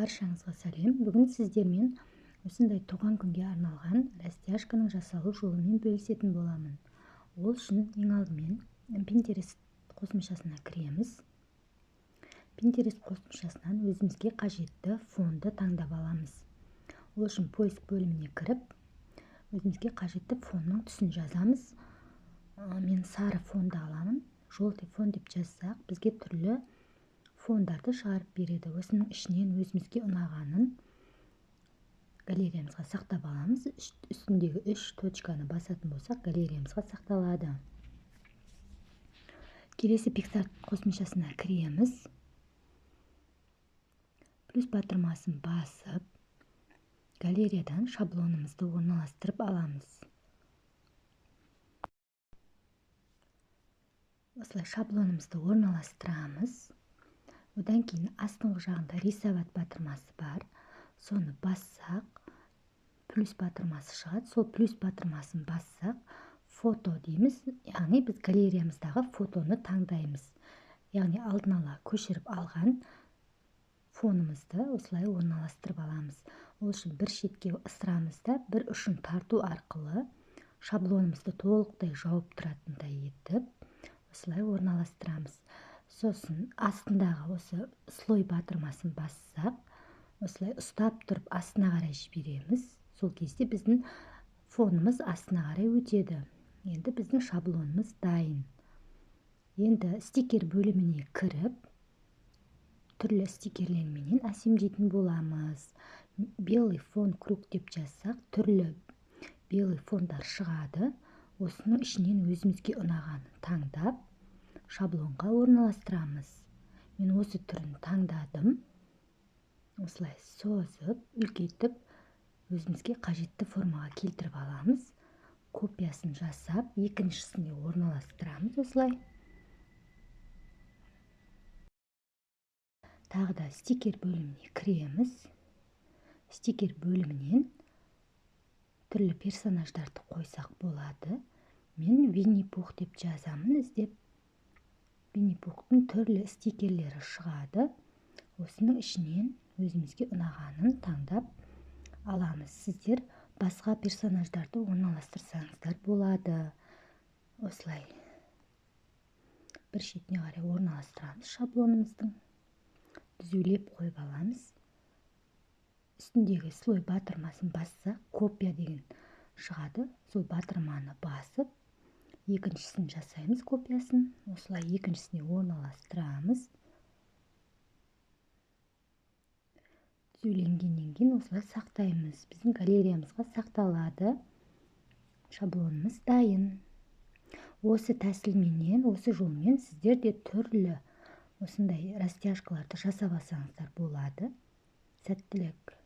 Баршаңызға сәлем. Бүгін сіздермен осындай туған күнге арналған растяжканың жасалу жолымен бөлісетін боламын. Ол үшін ең алдымен Pinterest қосымшасына кіреміз. Pinterest қосымшасынан өзімізге қажетті фонды таңдап аламыз. Ол үшін поиск бөліміне кіріп, өзімізге қажетті фонның түсін жазамыз. Мен сары фонды аламын. Желтый фон деп жазсақ, бізге түрлі фондарды шығарып береді. Осының ішінен өзімізге ұнағанын галереямызға сақтап аламыз. Үстіндегі 3 точканы басатын болсақ, галереямызға сақталады. Келесі PicsArt қосымшасына кіреміз. Плюс батырмасын басып, галереядан шаблонымызды орналастырып аламыз. Осылай шаблонымызды орналастырамыз. Одан кейін астыңғы жағында рисовать батырмасы бар. Соны бассақ, плюс батырмасы шығады. Сол плюс батырмасын бассақ, фото дейміз. Яғни біз галереямыздағы фотоны таңдаймыз. Яғни алдын ала көшіріп алған фонымызды осылай орналастырып аламыз. Ол үшін бір шетке ысырамыз да, бір ұшын тарту арқылы шаблонымызды толықтай жауып тұратындай етіп осылай орналастырамыз. Сосын астындағы осы слой батырмасын бассақ, осылай ұстап тұрып астына қарай жібереміз. Сол кезде біздің фонымыз астына қарай өтеді. Енді біздің шаблонымыз дайын. Енді стикер бөліміне кіріп, түрлі стикерлерменен әсемдейтін боламыз. Белый фон круг деп жазсақ, түрлі белый фондар шығады. Осының ішінен өзімізге ұнағанын таңдап, шаблонға орналастырамыз. Мен осы түрін таңдадым. Осылай созып, үлкейтіп, өзімізге қажетті формаға келтіріп аламыз. Копиясын жасап, екіншісіне орналастырамыз осылай. Тағы да стикер бөліміне кіреміз. Стикер бөлімінен түрлі персонаждарды қойсақ болады. Мен Винни-Пух деп жазамын іздеп. Винни-Пухтың түрлі стикерлері шығады. Осының ішінен өзімізге ұнағанын таңдап аламыз. Сіздер басқа персонаждарды орналастырсаңыздар болады. Осылай бір шетіне қарай орналастырамыз шаблонымыздың. Түзулеп қойып аламыз. Үстіндегі слой батырмасын бассақ, копия деген шығады. Сол батырманы басып, екіншісін жасаймыз копиясын. Осылай екіншісіне орналастырамыз. Түзуленгеннен кейін осылай сақтаймыз. Біздің галереямызға сақталады. Шаблонымыз дайын. Осы тәсілменен, осы жолмен сіздер де түрлі осындай растяжкаларды жасап алсаңыздар болады. Сәттілік.